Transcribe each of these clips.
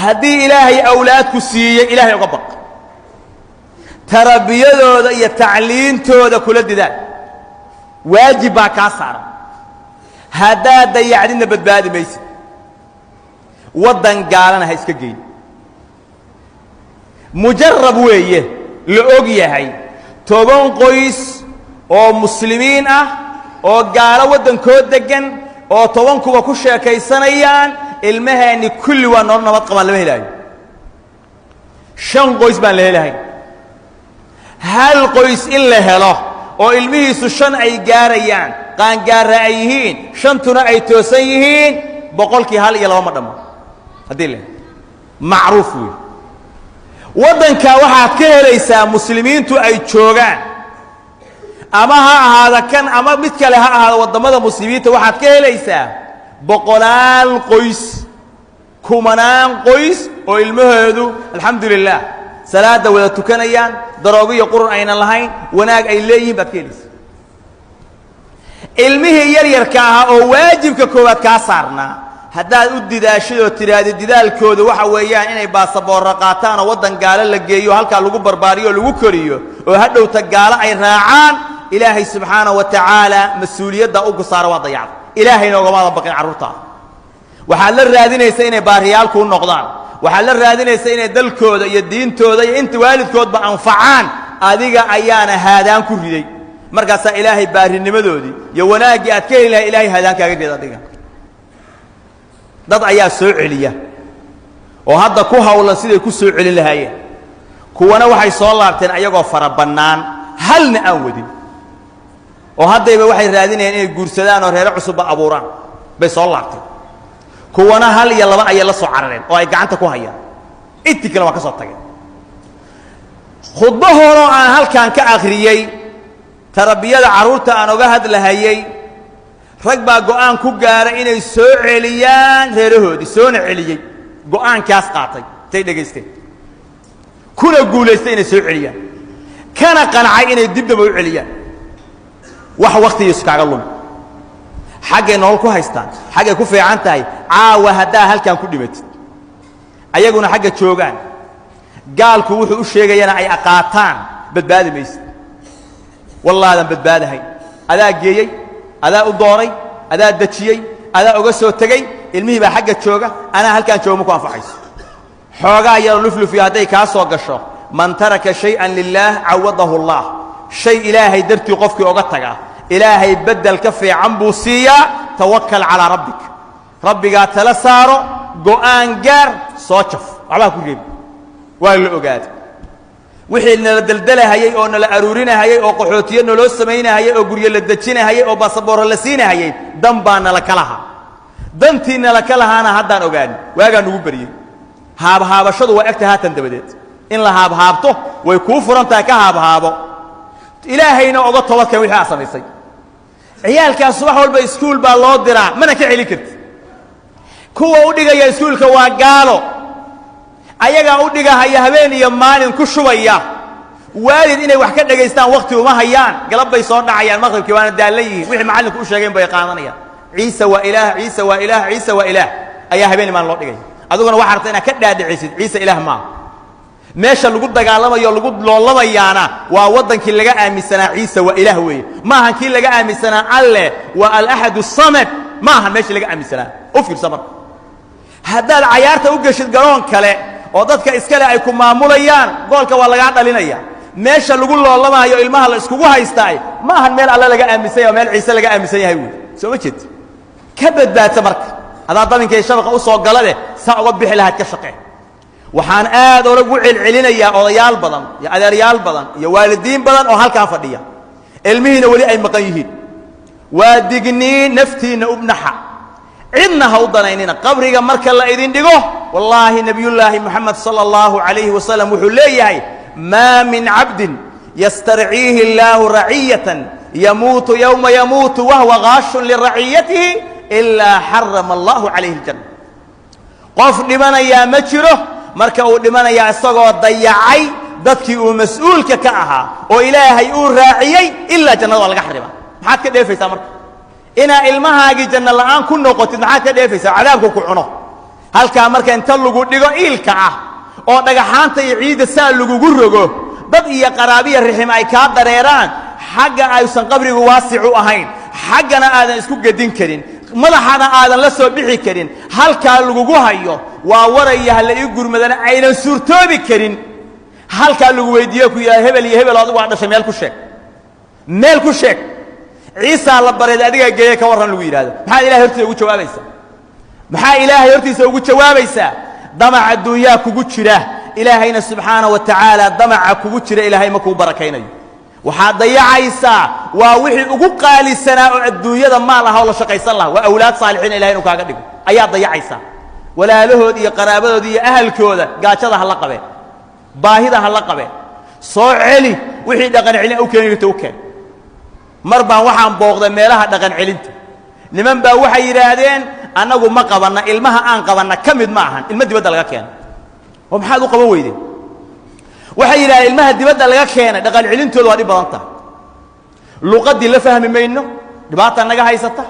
Haddii Ilaahay awlaadku siiyey, Ilaahay uga baq, tarbiyadooda iyo tacliintooda kula didaal, waajib baa kaa saaran. Haddaad dayacdidna badbaadi maysid. Waddan gaalana ha iska geyn. Mujarab weeye, la og yahay, 10 qoys oo muslimiin ah oo gaalo waddankood deggan oo 10-kuba ku sheekaysanayaan ilmaheenni kulli waa noolo nabad qabaan lama helaayo. Shan qoys baan la helahayn. Hal qoys in la helo oo ilmihiisu shan ay gaarayaan, qaangaara ay yihiin, shantuna ay toosan yihiin, boqolkii hal iyo laba ma dhammo haddii la helo. Macruuf wey. Waddanka waxaad ka helaysaa muslimiintu ay joogaan, ama ha ahaada kan ama mid kale ha ahaada, waddamada muslimiinta waxaad ka helaysaa boqolaal qoys, kumanaan qoys oo ilmahoodu, alxamdu lilah, salaadda wada tukanayaan, daroogo iyo qurun aynan lahayn, wanaag ay leeyihiin baad ka helaysaa. Ilmihii yaryarka ahaa oo waajibka koowaad kaa saarnaa, haddaad u didaashid oo tidhaahdi didaalkooda waxa weeyaan inay baasaboorra qaataan oo waddan gaalo la geeyo, halkaa lagu barbaariyo oo lagu koriyo, oo hadhowta gaalo ay raacaan, Ilaahay subxaana wa tacaala mas-uuliyadda ugu saara waa dayacda. Ilaahayna ogamaadan baqin. Carruurtaada waxaad la raadinaysa inay baariyaal kuu noqdaan, waxaad la raadinaysa inay dalkooda iyo diintooda iyo inta waalidkoodba anfacaan. Adiga ayaana haadaan ku riday. Markaasaa Ilaahay baarinimadoodii iyo wanaaggii aad ka heli lahay Ilahay haadaan kaaga rida adiga. Dad ayaa soo celiya oo hadda ku hawlan siday ku soo celin lahaayeen. Kuwana waxay soo laabteen ayagoo fara bannaan, halna aan wadin, oo haddayba waxay raadinayaan inay guursadaan oo reero cusubba abuuraan bay soo laabteen. Kuwana hal iyo laba ayay la soo carareen oo ay gacanta ku hayaan, intii kale waa ka soo tageen. Khudbo horoo aan halkan ka akhriyey, tarbiyada carruurta aan oga hadlahayey, rag baa go'aan ku gaaray inay soo celiyaan reerahoodii, soona celiyey, go'aankaas qaatay intay dhegaysteen, kuna guulaystay inay soo celiyaan, kana qancay inay dibdaba u celiyaan. Wax waktigiisu kaaga lumi, xaggay nolol ku haystaan, xaggay ku fiican tahay. Caawa haddaa halkan ku dhimatid, ayaguna xagga joogaan, gaalku wuxuu u sheegayana ay aqaataan, badbaadi maysid, wallaadan badbaadahay. Adaa geeyey, adaa u dooray, adaa dejiyey, adaa uga soo tegey. Ilmihii baa xagga jooga, anaa halkaan jooga, ma ku anfaxayso. Xoogaa yaroo luflufiyo hadday kaa soo gasho, man taraka shayئan lilaah cawadahu Allah. Shay Ilaahay dartii qofkii oga tagaa, Ilaahay beddel ka fiican buu siiyaa. Tawakal calaa rabbik, rabbigaa tala saaro, go'aan gaar, soo jaf, waxbaa ku reebi. Waa la ogaaday wixii nala deldelahayey oo nala aruurinahayey oo qaxootiyo naloo samaynahayey oo guryo la dejinahayey oo baasaboorro la siinahayey, dan baa nala ka lahaa. Dantii nala ka lahaana haddaan ogaani, waagaa nugu beryey. Haabhaabashadu waa egta haatan dabadeed in la haabhaabto way kuu furan tahay. Ka haabhaabo, Ilaahayna oga toobadkeen wixii aad samaysay. Ciyaalkaas subax walba iskuul baa loo diraa, mana ka celin karti. Kuwa u dhigaya iskuulka waa gaalo, ayagaa u dhigahaya, habeen iyo maalin ku shubaya. Waalid inay wax ka dhegaystaan wakti uma hayaan. Galab bay soo dhacayaan, maqribkii, waana daallan yihiin. Wixii macallinku u sheegeen bay qaadanayaan. Ciise waa Ilaah, Ciise waa Ilaah, Ciise waa Ilaah ayaa habeen imaan loo dhigaya. Adiguna waxaa rabta inaad ka dhaadhicisid Ciise Ilaah maaha. Meesha lagu dagaalamayo, lagu loolamayaana waa waddankii laga aaminsanaa Ciise waa Ilaah weeye. Maahan kii laga aaminsanaa Alle waa Alaxad Samad, ma ahan meeshii laga aaminsanaa. U fiirsa marka, haddaad cayaarta u geshid garoon kale oo dadka iskale ay ku maamulayaan, goolka waa lagaa dhalinaya. Meesha lagu loolamaayo, ilmaha la iskugu haystaay, ma ahan meel Alle laga aaminsan yahay, meel Ciise laga aaminsan yahay wey. Soo ma jeed? Ka badbaadsa marka adaa dabinkay shabaqa u soo gala leh, saa uga bixi lahayd ka shaqee. Waxaan aad olagu celcelinayaa odayaal badan iyo adeeryaal badan iyo waalidiin badan oo halkan fadhiya, ilmihiina weli ay maqan yihiin. Waa digniin, naftiinna ubnaxa, cidna ha u danaynina. Qabriga marka la idin dhigo, wallaahi, Nebiyullaahi Moxamed sala allahu calayhi wasalam wuxuu leeyahay: "Maa min cabdin yastarciihi illaahu raciyatan yamuutu yowma yamuutu wahuwa gaashun liraciyatihi ilaa xarama allahu calayhi aljanna." Qof dhimanayaa ma jiro, marka uu dhimanayaa isagoo dayacay dadkii uu mas-uulka ka ahaa oo Ilaahay uu raaciyey, ilaa jannada waa laga xarima. Maxaad ka dheefaysaa marka inaa ilmahaagii janno la'aan ku noqotid? Maxaad ka dheefaysaa cadaabku ku cuno? Halkaa marka inta lagu dhigo iilka ah oo dhagaxaanta iyo ciidda saa lagugu rogo, dad iyo qaraabiya rixim ay kaa dareeraan, xagga aysan qabrigu waasic u ahayn, xaggana aadan isku gedin karin, madaxana aadan la soo bixi karin, halkaa lagugu hayo waa waraya hala ii gurmadana aynan suurtoobi karin. Halkaa lagu weydiiyo ku yidhaha hebel iyo hebel adigu waa dhashay, meel ku sheeg, meel ku sheeg. Ciisaa la bareed adigaa geeye ka warran lagu yidhahdo, maxaad ilahay hortiisa ugu jawaabaysaa? Maxaa ilaahay hortiisa ugu jawaabaysaa? Damac adduunyaa kugu jira, ilaahayna subxaana wa tacaala damaca kugu jira ilaahay ma kuu barakaynayo. Waxaad dayacaysaa waa wixii ugu qaalisanaa oo adduunyada maal aha oo la shaqaysan lahaa, waa awlaad saalixiin ilahay inuu kaaga dhigo ayaad dayacaysaa. Walaalahood iyo qaraabadooda iyo ahalkooda gaajada ha la qabeen, baahida ha la qabeen, soo celi wixii dhaqan celin u keeni karta u keen. Mar baan waxaan booqday meelaha dhaqan celinta, niman baa waxay yidhaahdeen annagu ma qabanna, ilmaha aan qabanna ka mid ma ahan ilmo dibadda laga keenay. Oo maxaad u qaban weydeen? Waxay yidhahdeen ilmaha dibadda laga keenay dhaqan celintooda waa dhib badan tahay, luqaddii la fahmi mayno, dhibaata naga haysata,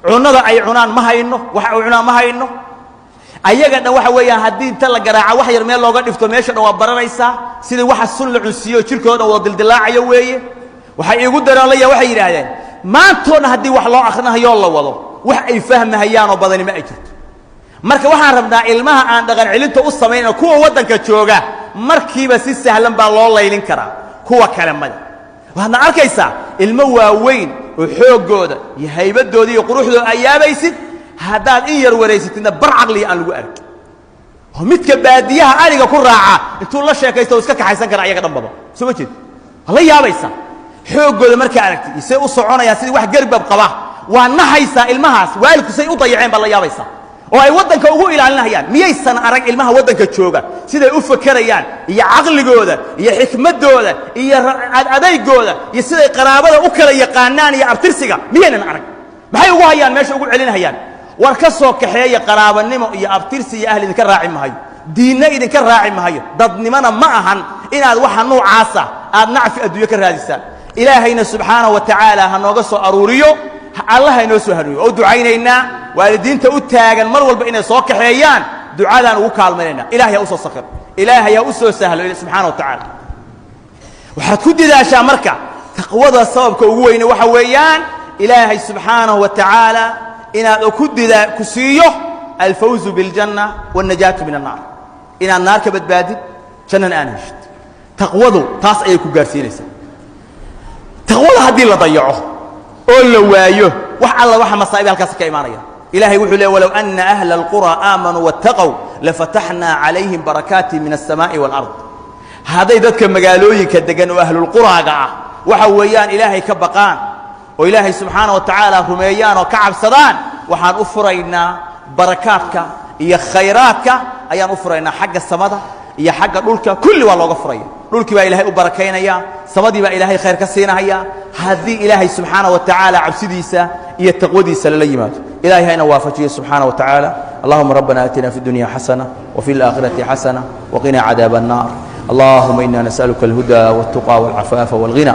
cunnada ay cunaan ma hayno, wax ay cunaan ma hayno. Ayaga dhan waxa weeyaan haddii inta la garaaco wax yar meel looga dhifto meesha dhan waa baranaysaa, sidii waxa sun la cunsiiyo jirkooda dhan wada dildilaacayo weeye. Waxay iigu dareen la waxay yidhaahdeen maantoo dhan haddii wax loo akrinahayoo la wado wax ay fahmahayaanoo badani ma ay jirto. Marka waxaan rabnaa ilmaha aan dhaqan celinta u samaynayno kuwa waddanka jooga markiiba si sahlan baa loo laylin karaa, kuwa kale maya. Waxaadna arkaysaa ilmo waaweyn oo xooggooda iyo haybadooda iyo quruxdooda ay yaabaysid, haddaad in yar wareysatidna bar caqliga aan lagu arkin. Oo midka baadiyaha ariga ku raaca intuu la sheekaysto oo iska kaxaysan kara ayaga dhanbaba, soo ma jeed? Waa la yaabaysaa xooggooda markaa aragtid iyo say u soconayaan sidii wax garbab qaba, waa naxaysaa ilmahaas waalidku say u dayaceen baad la yaabaysaa oo ay waddanka ugu ilaalinayaan. Miyaysan arag ilmaha waddanka jooga siday u fakerayaan iyo caqligooda iyo xikmaddooda iyo adaygooda iyo siday qaraabada u kala yaqaanaan iyo abtirsiga? Miyaynan arag? Maxay ugu hayaan meesha ugu celinayaan? War ka soo kaxeeya qaraabanimo iyo abtirsi iyo ahli idinka raaci mahayo, diinna idinka raaci mahayo, dadnimona ma ahan inaad waxa nuucaasa aad nacfi adduunyo ka raadisaan. Ilaahayna subxaanahu wa tacaala ha nooga soo aruuriyo, allah ha inoo soo hanuuniyo. Oo ducaynaynaa waalidiinta u taagan mar walba inay soo kaxeeyaan, ducadaan ugu kaalmaynayna. Ilahay ha u soo sakhiro, ilaahay ha u soo sahlo subxaana wa tacaala. Waxaad ku didaashaa marka taqwada sababka ugu weyne waxa weeyaan ilaahay subxaanahu wa tacaala inaad ku didaa ku siiyo alfawzu biljanna wاlnajaatu min annaar, inaad naar ka badbaadid jannana aan heshid. Taqwadu taas ayay ku gaarsiinaysaa. Taqwada haddii la dayaco oo la waayo wax alla waxa masaa'ib halkaas ka imaanaya. Ilaahay wuxuu leeyahy walow anna ahla alqura aamanuu wattaqow lafataxnaa calayhim barakaatin min alsamaa'i waalard. Hadday dadka magaalooyinka deggan oo ahlulquraaga ah waxa weeyaan ilaahay ka baqaan oo ilaahay subxaana wa tacaala rumeeyaan oo ka cabsadaan, waxaan u furaynaa barakaadka iyo khayraadka ayaan u furaynaa xagga samada iyo xagga dhulka, kulli waa looga furaya. Dhulkii baa ilaahay u barakaynaya, samadii baa ilaahay khayr ka siinahaya haddii ilaahay subxaana wa tacaala cabsidiisa iyo taqwadiisa lala yimaado. Ilahay hayna waafajiyo subxaana wa tacaala. Allahuma rabbana aatina fi اdunya xasana وفي الآخرة حسنة وقنا عذاب النار. اللهم إنا نسألك الهدى والتقى والعفاف والغنى.